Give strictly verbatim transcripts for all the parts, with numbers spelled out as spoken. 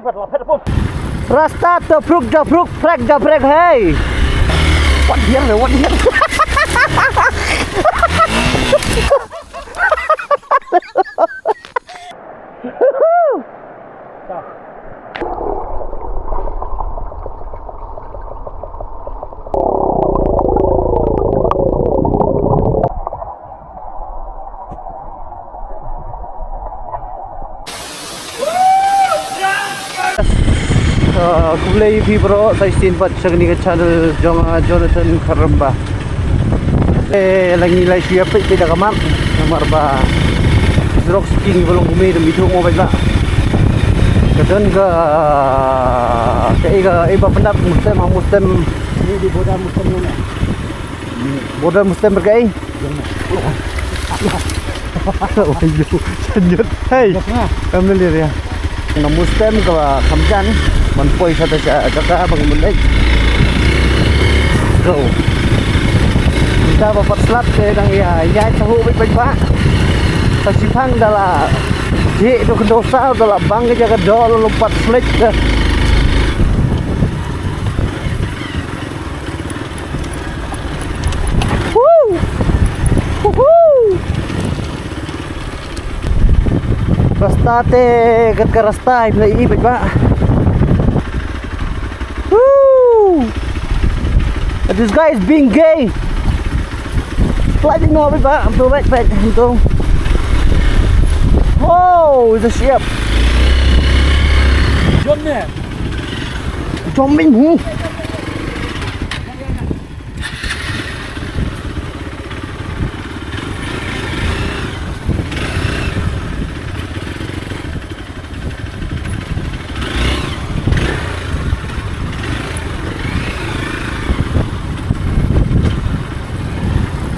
Rasta to pruk da pruk, prek da prek, hey. What the hell, what the hell? Ah, khublei phi bro, sa shisien pat sha kane ka channel jong nga, Jonathan Kharamba. Eh, la ngi la shu ïa peit peit da ka map, namar ba surok skin ba long kumne da mi thuk mo bad ba. Ka don ka, ka, ka, ka ba pyndap Mustem, ha Mustem. Ni di border Mustem ni. Border Mustem ba kaei? Oh, yo, sanyut. Hey, familiar ïa. Na Mustem ka kham jan. Man poi sa ta sa ka ka bang mun dei. Go. Kita ba pat slap te dang ïa, ïa sa hu bit bit ba. Sa shipang da la. Ji tu ka dosa da la bang ka ka dol lompat slik. Woo! Woohoo! Rasta te, kat ka rasta, i bla i bait ba. Woo! This guy is being gay. Like, you know, bait ba. I'm too, bait, bait, I'm too. Oh, it's a ship. Jom ne? Jom min hu.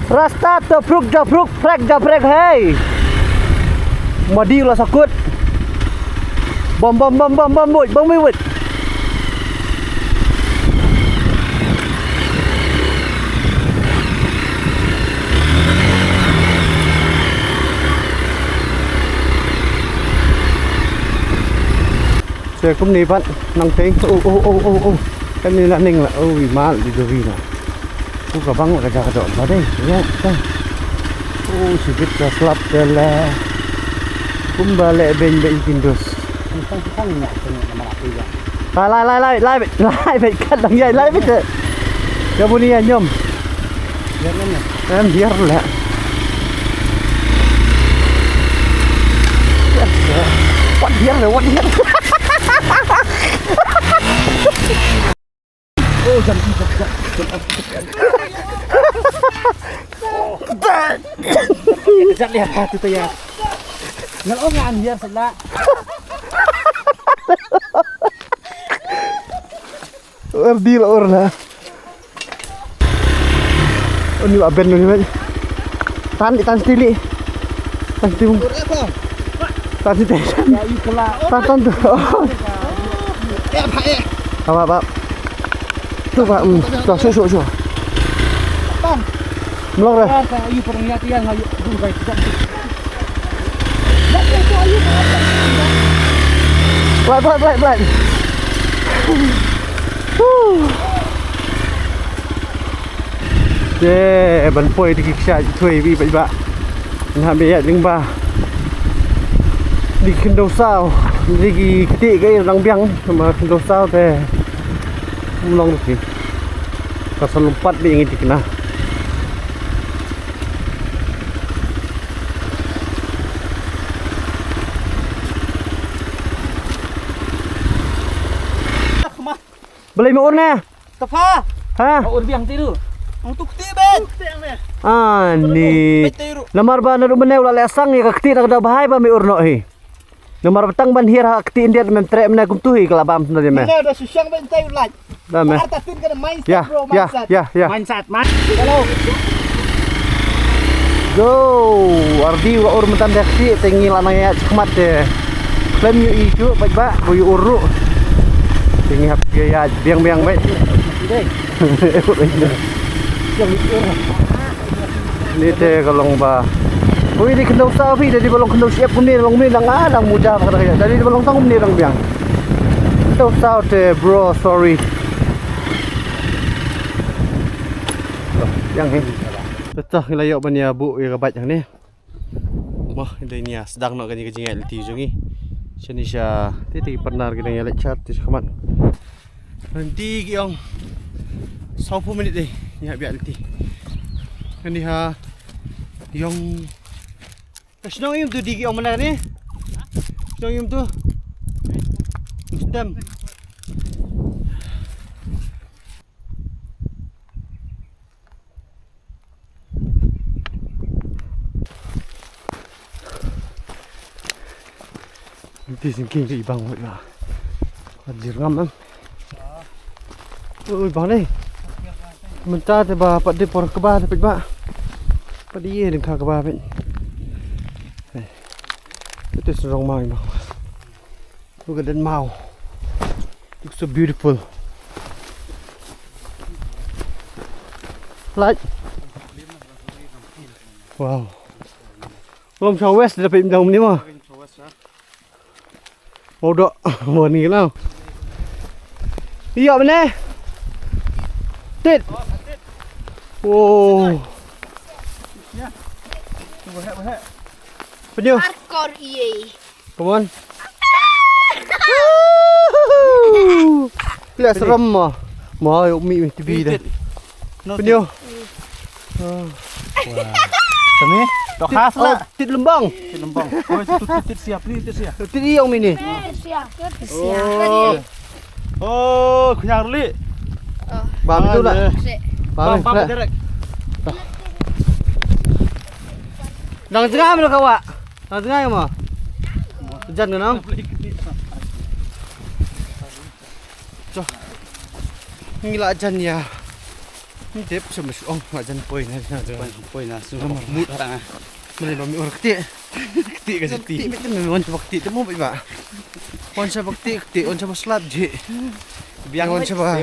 Rasta to pruk da pruk, prek da prek, hey. Madi la sakut. Bom, bom, bom, bom, bom, wait, bom, wait, wait. Che kumni pat nang teng. Oh, oh, oh, oh, oh. Kan ni la ning la. Oh, i mal di dovi na. Ku ka bang ka jaka dok ba dei. Ya, ta. Oh, sibit ka slap te la. Kumba le ben be i kindus. Tang tang na tang na mara tu ya. Lai, lai, lai, lai, lai, lai, lai, kat lang ya, lai, bet. Ya buni ya nyom. Em, biar lah. What the hell, what the hell? Oh, jam, jam, jam, jam. Jam lihat tu ya. Ngal ong an biar sala. Erdi la or la. Uni wa ben uni wa. Tan di tan stili. Tan stili. Tan stili. Tan tan tu. Apa apa. Tu pak. Tu su su su. Melong re. Plat, plat, plat, plat. Te ban poi te ki kshaid thoi bi ba ba. Nga ba ïaid lyngba. Dei khyndew saw. Dei ki kti ka ir dang biang. Namar khyndew saw te. Mlong ki. Ka san lympat bi ngi tikna. Balei me ur ne? Tafa. Ha? Ur biang tiru. Ang tukti ben. Ani. Namar ba naduh mynne u la leh sang ïa ka kti na ka da bahai ba me ur noh hi. Namar ba tang ban hiar ha kti India mem treh mynne kumtu hi ka la bam sendal ïa me. Mynne da shisang ben tai u lait. Da me. Arta tin ka da mindset, ya, bro, ya, mindset. Ya, ya. Mindset, man. Hello. Go. Ardi u la ur mynta da kti te ngi la nang ïa chakmat te. Klem ïu i chu bait ba bu ïu ur ruh. Te ngi hap ïa ïa biang biang bait. Dei. Biang ïu ur. Ni te ka long ba. Ui, dei khyndew saw phi, dei ba long khyndew shyiap kumne, long kumne, dang, ah, dang muda ba ka dang ïa. Dei ba long tang kumne dang biang. Tau saw te, bro, sorry. Yang he. Betul, ngi la ïoh ban ïa buh ïa ka bike hangne. Mo, dei nia sdang noh kane ka jingïaid lynti jong ngi. Shane sha te te ki partner ki dang ïaleit sha te shakhmat. Lynti ki ong sawphew minit dei ngi hap ïaid lynti. Kane ha ïong. Ka shnong ïum tu dei ki ong mana ne? Shnong ïum tu. Mustem. Lynti jingkieng te i bang wei ba. Ka dir ngam em. Ui bang dei. Mynta te ba pat dei por kba te peit ba. Pat dei ïa dang kha kba peit. Hei. Te te sdang mai bang. Look at that mau. Looks so beautiful. Like. Wow. Lom sha west da peit dang ni ma. Mau dok. Mau ni lah. Iya bene. Tit. Oh. Penyu. Hardcore iye. Come on. Let's ram ma. Ma yok mi mi tibi dah. Penyu. Tami, to khas lah. Tit lembang. Tit lembang. Oh, tit, tit, tit siap ni, tit siap. Tit ïong mi ni. Siap. Siap. Oh. Oh, khñiar li. Bam itu lah. Bam, bam, bam, bam. Direct. Nang jngai mo ka wa. Nang jngai mo. Jan ka nang. Cho. Ngi la jan ïa. Ngi dep sha ma shu ong la jan poi na na jan. Poi na shu ma mut ta. Mane ba mi or kti. Kti ka jati. Kti me wan sha ba kti te mo ba. Wan sha ba kti kti wan sha ba slap ji. Biang wan sha ba.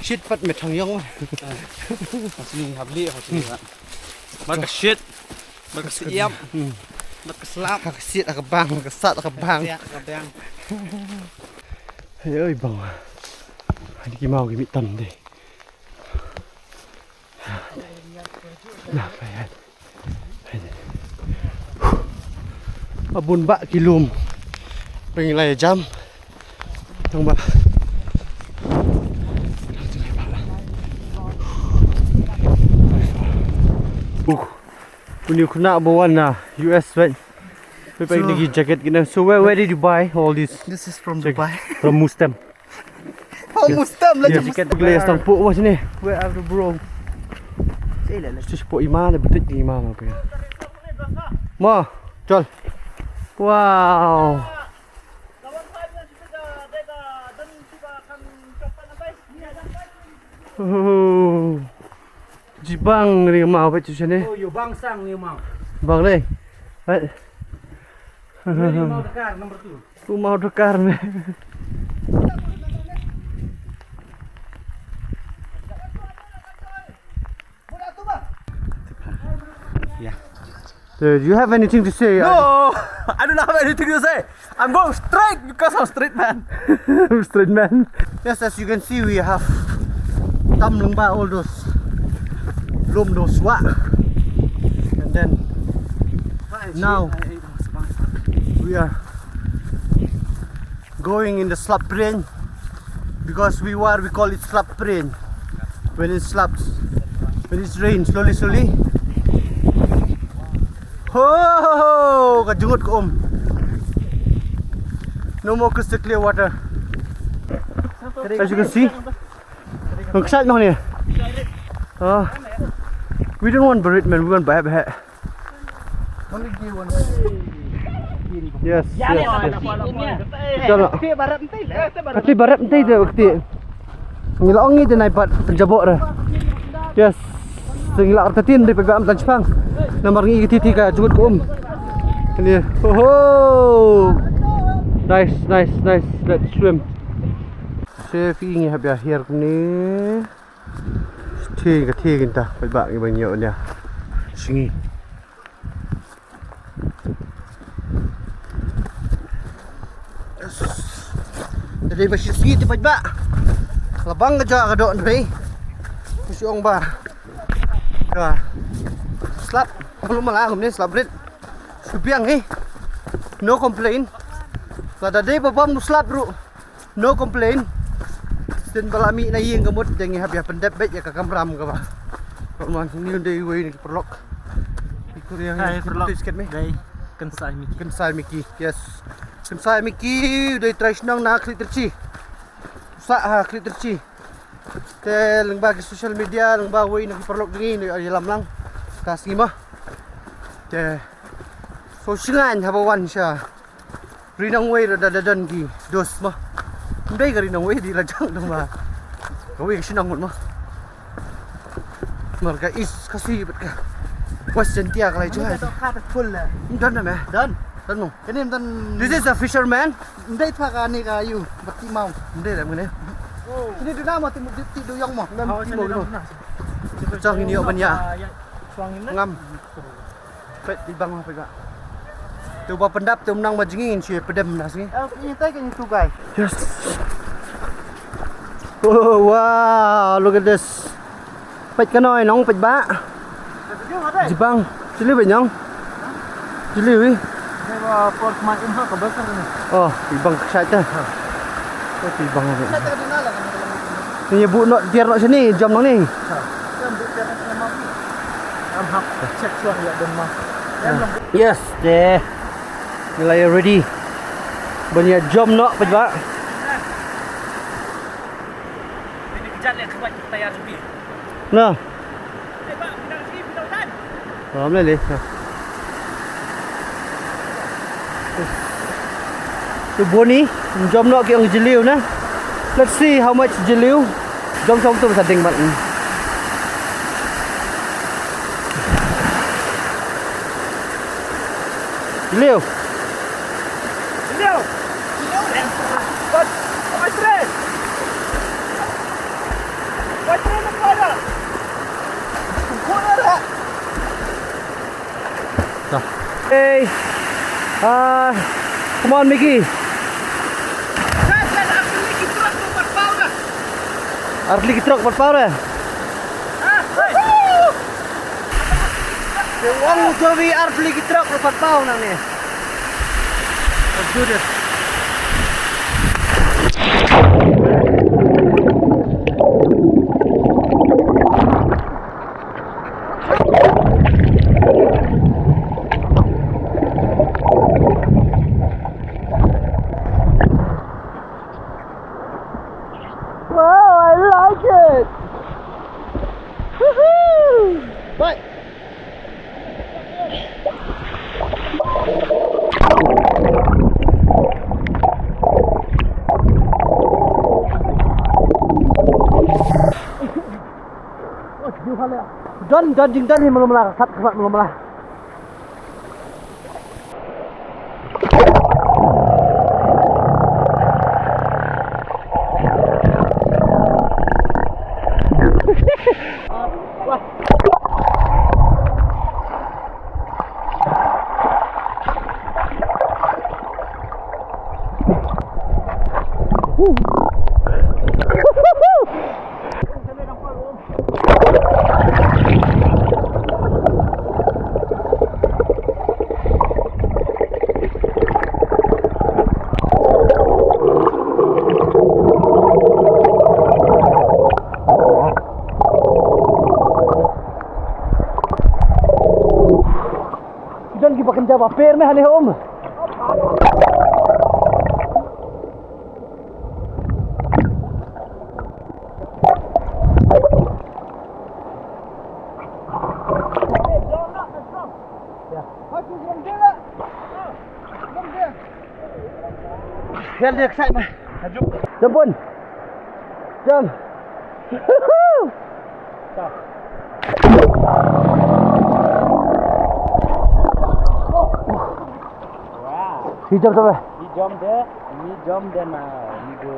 Shit pat me thang yong. Hasni habli hasni. Mar ka shit. Mar ka siam. Mar ka slap. Ka shit ka bang ka sat ka bang. Ka bang. Hey oi bang. Ani ki mau ki mit tam de. Na pa ya. Abun ba ki lum. Peng lai jam. Tang ba. Uh. When you kena bawa na U S right? Pakai lagi jaket kena. So where where did you buy all this? This is from Dubai. From Mustem. From Mustem lah. Yes. Jaket glass tang pok mas ni. Where are the bro? Sus pok iman betik ni iman apa ya? Ma, chal. Wow. Oh. Jibang ri mau ba tu sene. Oh, yo bang sang ni mau. Bang ni. Right. Ni mau Dakar number two. Tu mau Dakar ni. Yeah. So, do you have anything to say? No, I don't have anything to say. I'm going straight because I'm straight man. Straight man. Yes, as you can see, we have tam lyngba all those lum those wa. And then now we are going in the slap rain because we were, we call it slap rain when it slaps, when it's rain slowly, slowly. Ho, ho, ho, ka jngut ka um. No more crystal clear water. As you can see. Nang ksat noh ni. Ah. We don't want barit, man. We want bahek bahek. Yes, yes, yes. Chalo. Kati barat ntai de kati. Ngi la ong ngi de nai pat pynjabok re. Yes. Ngi la artatin de pegam tan chpang. Namar ngi kati ti ka jngut ka um. Ni. Oho. Nice, nice, nice. Let's swim. Safe ngi hap ïa hiar ni. Thie ka thie kinta, peit ba ngi ban ïoh nia. Sngi. Yes. Dei ba shi sngi te paidbah. La bang ka jaka ka doh nrei. Ku shu ong ba ka slap. Malu mala kumne slap rit. Shu biang hi. No complain. Lada dei ba bam u slap ruh. No complain. Sien ba la mih na ïing ka mut dei ngi hap ïa pyndep beit ïa ka kamram kaba. Parman ni dei wei na ki paralok. Ki Korea. Hai, paralok. Dei Kynsai Miki. Kynsai Miki. Yes. Kynsai Miki dei trai shnong na Khliehtyrshi. Sa ha Khliehtyrshi. Te lyngba ki social media, lyngba wei na ki paralok jong ngi, ïalam lang. Ka sngi ma. Te so shngain haba wan sha Ri Nongwei ruh da, da don ki dos ma. Ym dei ka Ri Nongwei, dei la jong dong ma. Kawei ka shnong mut ma. Mar ka East Khasi bad ka West Jaintia ka lai jong. Ka to ka ta full la. Ym don na me. Don. Don mo. Kane ym don. This is a fisherman. Ym dei twa kane ka ïu. Bad ti mau. Ym dei la mane. Kane du na mo ti mu ti du yong mo. Ngam ti mau. Chong ini ban ïa. Ngam. Peit, i bang ma, peit ba. Te uba pyndap te um nang ba jingin shu pdem na sngi. Eh, ini tai kan itu, guys. Yes. Oh, wow, look at this. Peit ka noi nong, peit ba. Jibang. Jili ba nyong. Jili wi. Ini ba por kemai um ha ka besar ni. Oh, i bang ka shait ta. Oh, i bang ni. Ini bu nok tiar nok sini, jam nong ni. Yes, te. Ngi la ready ban ïa jump noh, peit ba. Na. Ram le le. Tu Boni, jump noh ki ong jylliew na. Let's see how much jylliew. Jump song tu sa ding mat. Jylliew. Jylliew. Jylliew. Pat. Pat tre. Pat tre na para. Kora la. Hey. Ah, come on, Mickey. Ar tylli ki trok pat paw re. Te ong u Jovi ar tylli ki trok pat paw nangne. Let's do this. Wow, I like it. Woohoo! Bye. Don, don, jingdon hi, malu mala, sat, sat, malu mala. Don ki ba kynja ba per me hane hom. Hel dia ksai ma. Jump pun. Jump. Wow. He jumped over. He jumped there. He jumped there now. He go.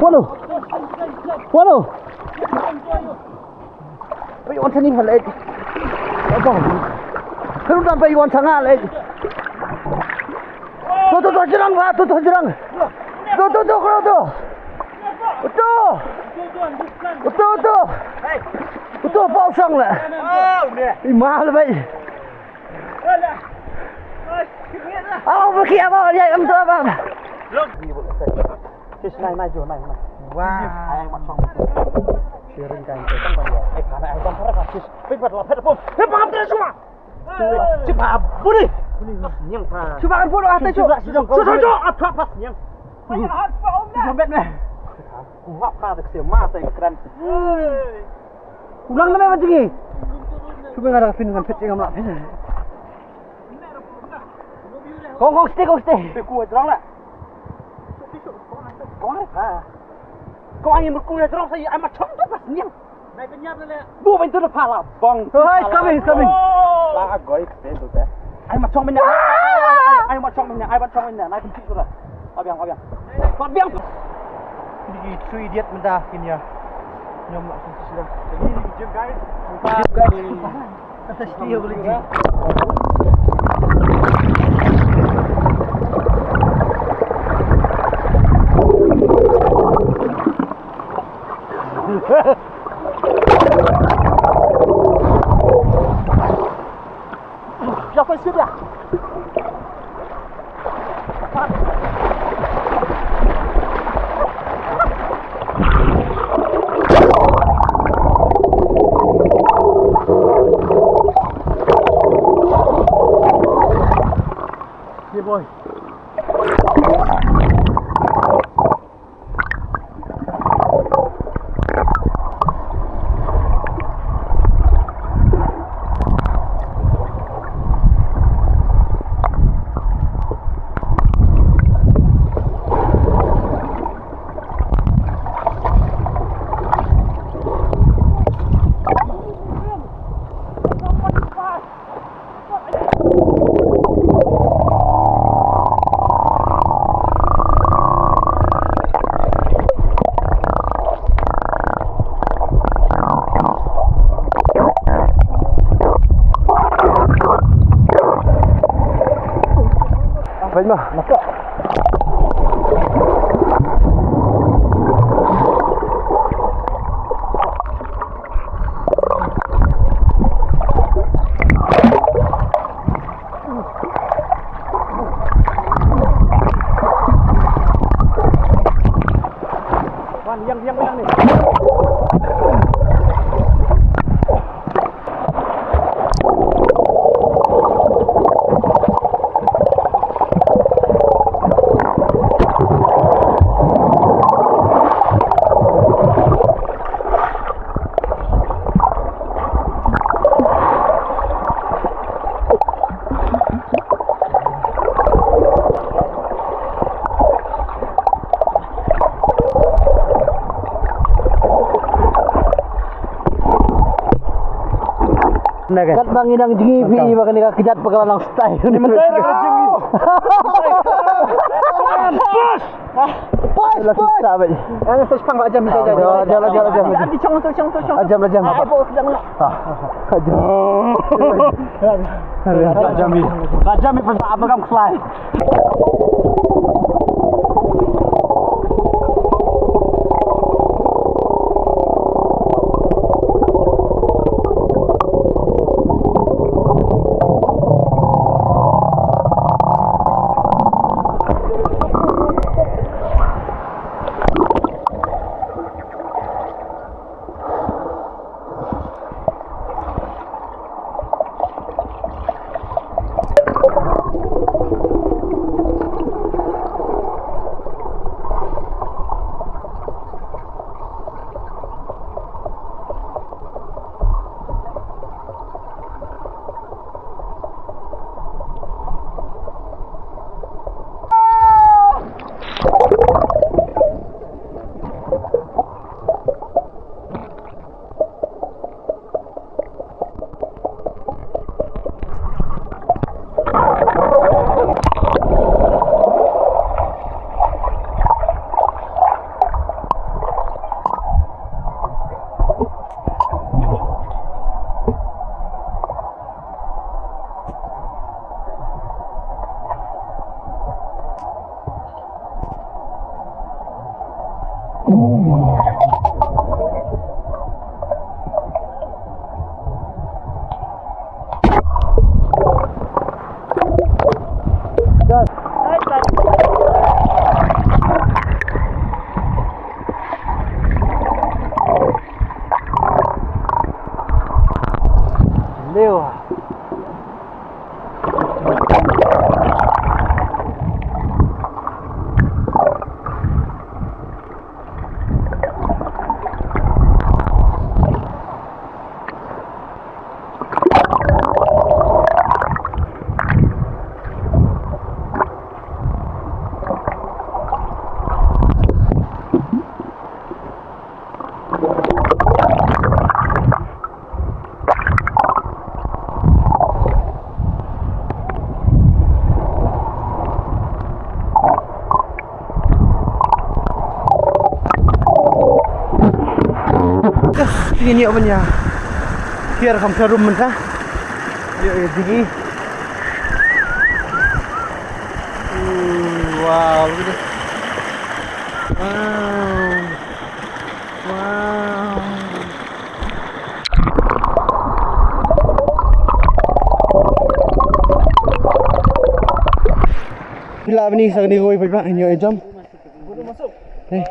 Wano. Wano. Pei wan sini halai. Apa? Kan udah pei wan sanga lai. To, to, to, jrong, ba, to, to, jrong. To, to, to, to, to. To. To, to. To, pa u shong la. I ma la bai. Aw, ba ki, aw, ya, am to, ba. Fish, nai, nai, jo, nai, nai. Wow. Ai, ma shong. Sharing kan, kan, kan, ya. Ai, kana, ai, kan, kan, fish. Pit, pit, pit, pit. Pit, pit, pit, pit. Cuba budi. Nyang pa. Cuba kan budi, ah, tai, cuba. Cuba, cuba, cuba, ah, cuba pas nyang. Cuba bet meh. Kuat pa tak sia masa keren. Ulang nama macam ni. Cuba ngada fin dengan pet ngam lap. Kong, kong, stay, kong, stay. Tapi kuat terang lah. Kong apa? Kong angin berkuda terang saya, ai ma chong tu pas nyang. Nai kenyap le. Bu ben tu da pala bong. Oh, he's coming, he's coming. La goi ben tu te. Ai ma chong men. Ai ma chong men, ai ma chong men. Nai kenyap tu la. Abiang, abiang. Abiang. Ni three idiot menda kini ya. Nyom la sisi sila. Ini gym guys. Gym guys. Atas dia boleh gym. Yeah, boy. Baik, mah. Wan, yang, yang, yang ni. Kat ba ngi dang jngi phi ba kane ka kjat ba ka la nang style. Ni mynta ka jngi. Push! Push, push. Jala, jala, jala, jala. Jala, jala, jala. Ajam, ajam. Ajam, ajam. Ah, ajam. Ajam ni. Ajam ni, pas apa kam keslai? Leo. Ngin ïoh ban ïa hiar kham sharum mynta. Ïoh ïa jingïa. Ooh, wow, look at this. Wow. Wow. Phi lah bani sa kane kawei paidbah, ngin ïoh ïa jam. Hey.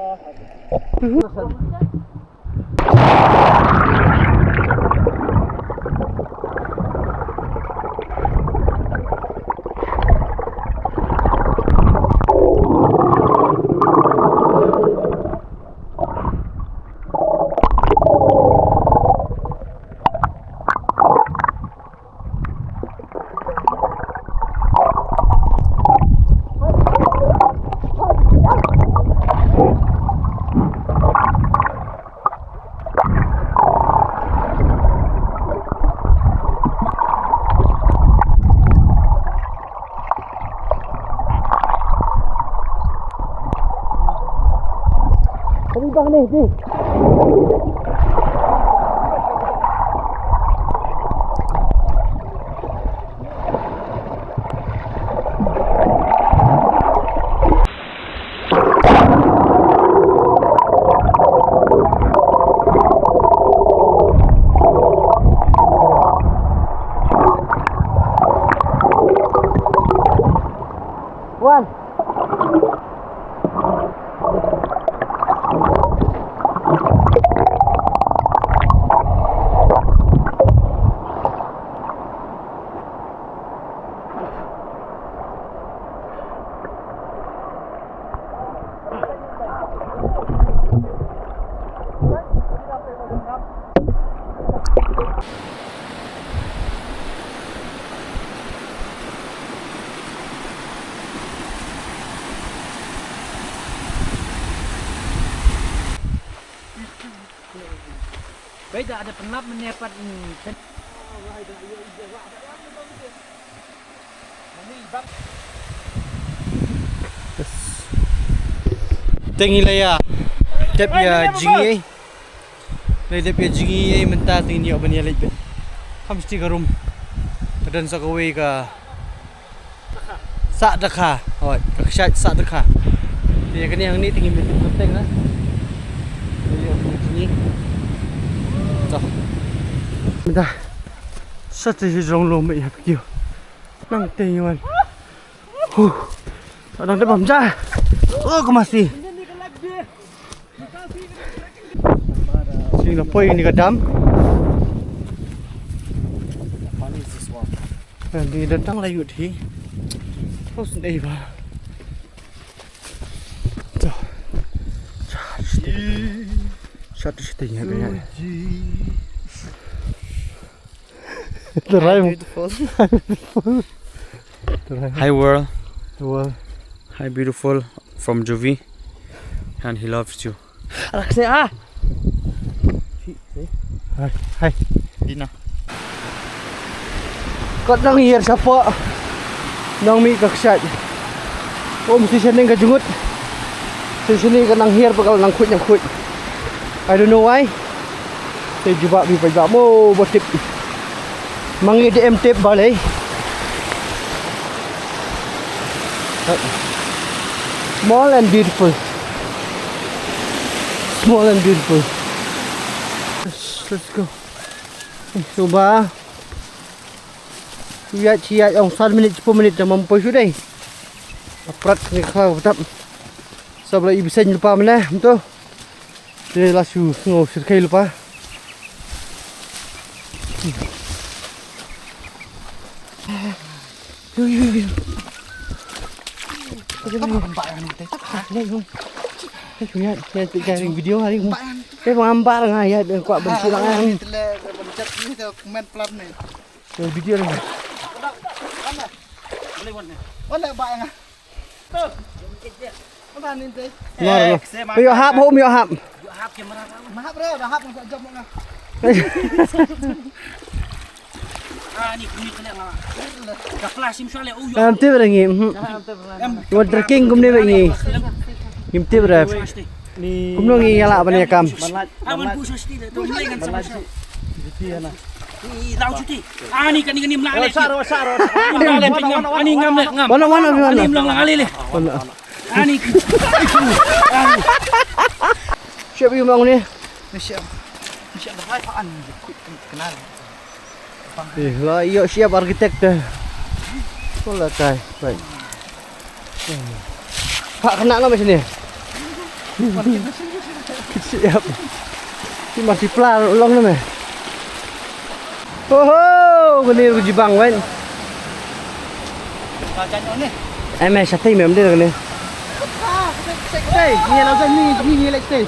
Kali bang ni, di. Wan. Bai da ada pynlap mynne pat, mm, pen- Te ngi la ïa dep ïa jingïaid. La dep ïa jingïaid mynta te ngin ïoh ban ïa leit beit. Kham siti ka rum. Ka don sa kawei ka Sah Dakha. Hoi, ka kshaid Sah Dakha. Te kane hangne te ngi mih teng na. Te ïa kane jingïaid. To. Mynta. Sa te hi jong lo me ïa phi. Nang te ngi wan. Huh. Sa nang te bam ja. Oh, ka masi. Sing la poi ni ka dam. Funny is this one. Ni da tang la yut hi. Terus dei ba. Tuh. Satu sitting ya kaya. Terai. Beautiful. Terai. Hi world. World. Hi beautiful from Juvie. And he loves you. Rakse ah. Hai, hai. Dina. Kat nang hiar sapa? Nang mih ka kshaid. Om si shaneng ka jngut. Si shaneng ka nang hiar pakal nang khuid nang khuid. I don't know why. Te jubab bi pajak mo ba tip. Mangi de em tip balei. Small and beautiful. Small and beautiful. Let's, let's go. Eh, suba. Shu ïaid, shu ïaid, ong san minit, shiphew minit, te mam poi shu dei. Aprat ni khlaw tap. Sab la i bseiñ lypa mynne, mynta. Te la shu sngew shyrkhei lypa. Yo, yo, yo. Tama kumba ni te. Tama. Yo, yo. Yo, yo, yo, yo, video hari. Ba. Te ba ambar nga ya, ben kwah ben silang. Ni te le ben chat ni te comment plat ni. Yo, video ni. Wala ba nga. Mar, mar. Yo hap hom, yo hap. Mahap bro, dah hap nga jump nga. Ah, ni kuni kena nga. Ka flash im shwale, oh, yo. Em tip rangi. Em. Water King kumne ba ngi. Ngim tip ra. Kumno ngi ïa lah ban ïa kam. Aman pu sa sti le, tu ni kan sama sa. Ih, lau cuti. Ah, ni kan ni kan ni mlang le. Saro, saro. Mlang le, mlang. Ani ngam le, ngam. Wana, wana, wana. Ani mlang lang ale le. Wana. Ani. Siap yu mang ni. Ni siap. Ni siap dah hai pa an. Kenal. Eh, la ïoh siap architect te. Ko la kai. Baik. Pak kena nama sini. Siap. Ki masih pelar long nama. Oho, kene rugi jibang wen. Em eh, shatei mem de kene. Shatei, ni la ni ni ni lek tei.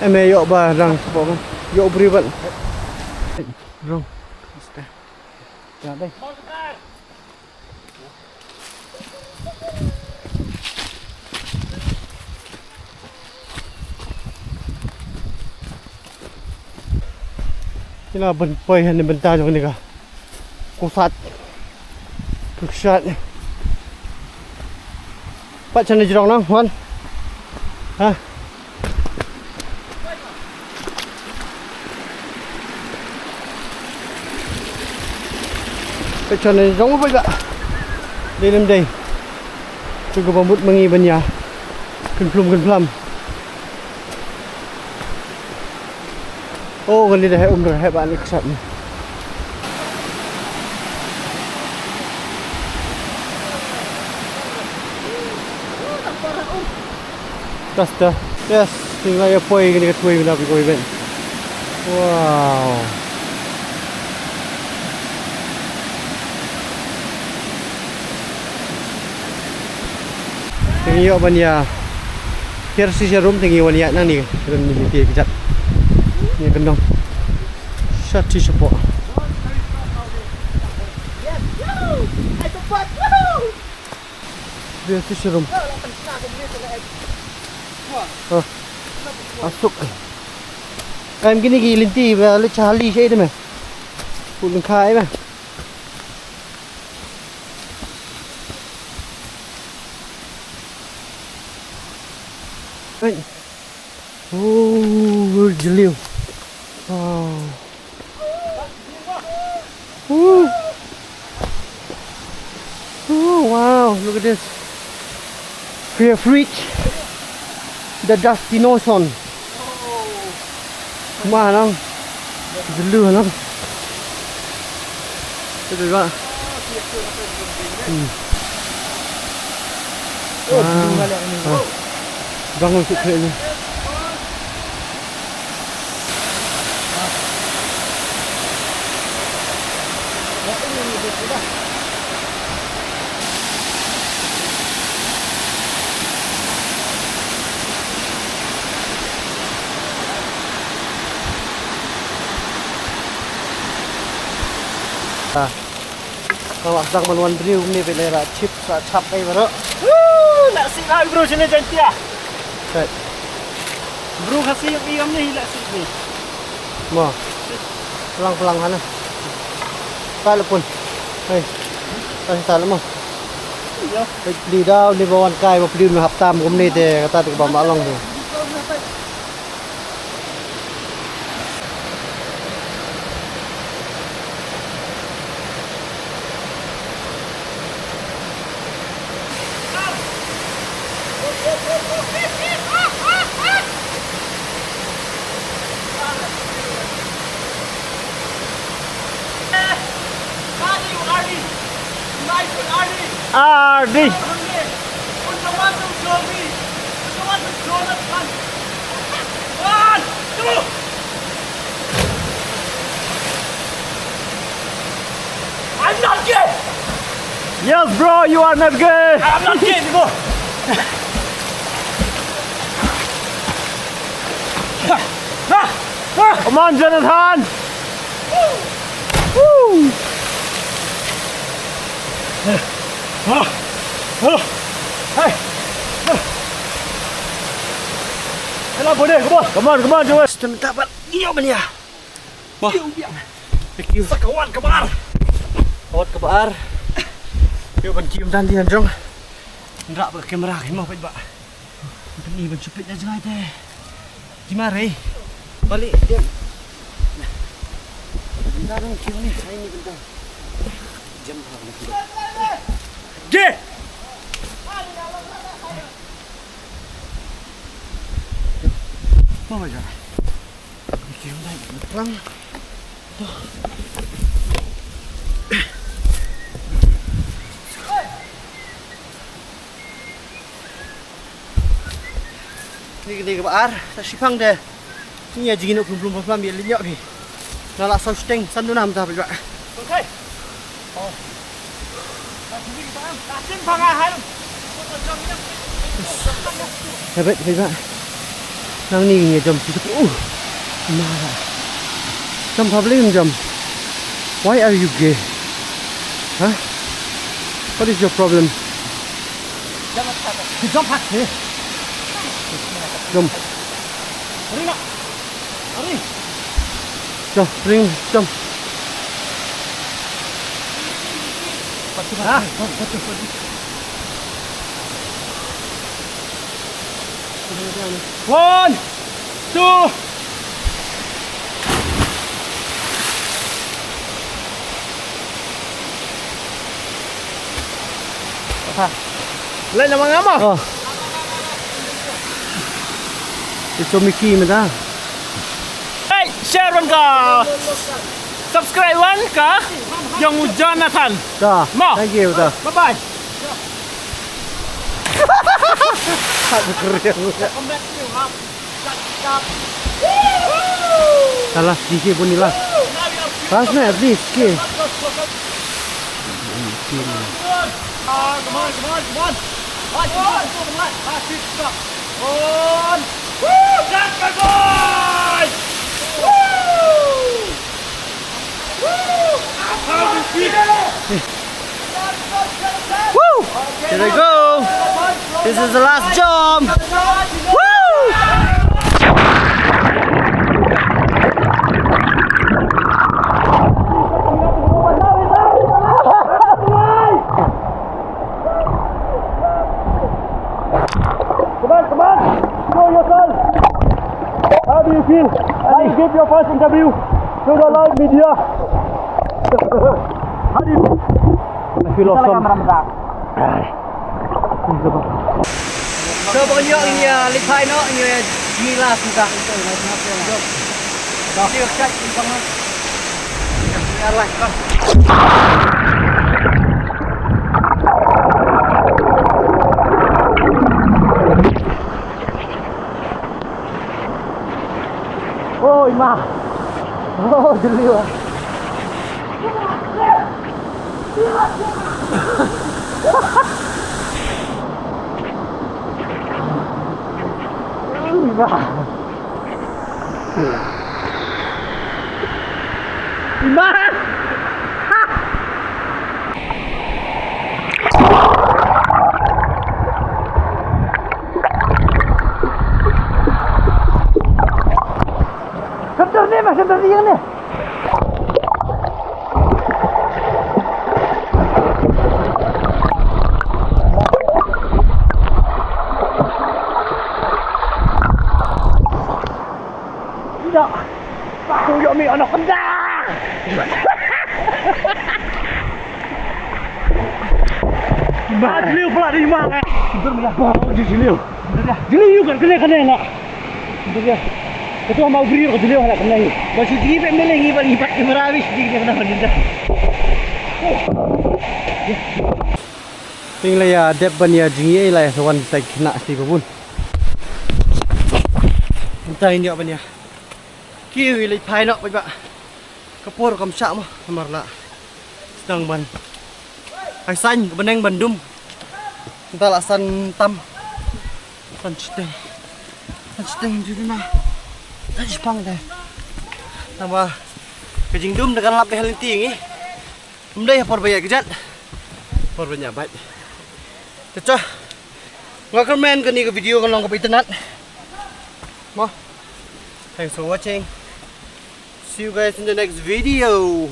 Em eh, ïoh ba dang sepo kan. Ïoh beri ban. Rong. Mesti. Tengah dai. Kine ban poi ha ne bynta jong kane ka kusat. Kusat. Pat shane jrong nang, Wan. Ha. Peit shane jong u peit ba. Dei lem dei. Shu kaba mut ma ngi ban ïa kynplum kynplam. Oh, kane da heh um da heh ba ni ksat ni. Kasta. Yes, tinggal ïa poi kane ka twei bynta phi koi ben. Wow. Te ngi ïoh ban ïa hiar shisha rum te ngi wan ïa nang ni rum ni te kjat. Ni kendong. Shat shisha po. Hiar shisha rum. Asuk. Em kine ki lynti ba le chali shei te me. Pun kha ai ba. Hey. Oh, jylliew. Wow. Ooh. Oh, wow, look at this. We have reached the destination. Ma nang. Jylliew nang. Itu juga. Hmm. Wow. Ah. Bangun sikit ni. Ah. Ka la sdang ban wan briew kumne phi la chip sa chap kai baroh. Woo, la sih la bro sini Jaintia. Kai. Bro Khasi ïa phi kam ni la sih ni. Mo. Pelang pelang hana. Tai la pun. Hei. Tai tai la mo. Yo. Hei, pli dau ni ba wan kai ba pli hap tam kumne te kata te ba ma long tu. Ardi. One, two. I'm not dead. Yes, bro, you are not gay. I'm not gay, bro. Come on, Jonathan. Woo. Hey. Come on, come on, come on, Jonathan. Step, step, step. Wah. Thank you. Sa ka wat kaba ar. Ka wat kaba ar. Ïoh ban kiew tang dei na jong. Nrah ba ka camera ka hima peit ba. Kan i ban shu peit na jngai te. Ki ma rei. Bali dia. Nda dang kiew ni, ai ni benda. Jam ha ni. Ge. Oh my God. Ni kane kaba ar, sa shipang de. Ni ïa jingïaid noh plum plum plum plum ïa lynñiuh phi. Nga la saw shiteng san duna mynta phi ba. Okay. Oh. Hei, bad, hei, bad. Nang ni ngi jam situ. Uh. Ma. Jam public jam. Why are you gay? Huh? What is your problem? Jam hak, eh? Jam. Ring ah. Jom, ring, jom. One, two. Leh namar nga mo. Oh. Ito Mickey mynta. Hey, share wan ka. Subscribe wan ka. Ïa u Jonathan. Da. Mo. Thank you da. Bye bye. Salah, D J pun ni lah. Pas na, at least, okay. Ah, come on, come on, come on. Ah, come on, come on, come on. Ah, sit, stop. On. Woo! That's my boy! Woo! Woo! How do you feel? Woo! Here I go. This is the last jump. Woo! Come on, come on. Show yourself. How do you feel? Can you give your first interview to the live media? How do you feel? I feel awesome. So, ba ngi ïoh ngi ïa leit phai noh, ngi ïa ngi la suda. Jom. Jom. Jom. Oi ma. Oh, jylliew ah. Oi ma. Ima! Center ni, ma, center ni, ni. Ida. Aku ïoh mi anak kena. Bah, jylliew pala di ma. Bah, jylliew. Jylliew kan kena kena nak. Betul. Ketua mau beri ko jylliew nak kena. Ba shu jylliew pek meleng ngi ba ngi pat kamera habis jylliew kena kena. Pynlong ïa dep ban ïa jingïeit la ïa sa wan tai khynnah ti ba bun. Mynta ngin ïoh ban ïa kiew ïa leit phai noh paidbah. Ka por kam shah mo namar la sdang ban Ai san ka bneng ban dum. Nta la san tam. San chiteng. San chiteng judi na. San chipang de. Naba ka jingdum da kan lap de hal nti ngi. Mdei por baya kejat. Por baya bait. Techa. Nga kyrmen kani ka video kan long ka internet. Mo. Thanks for watching. See you guys in the next video.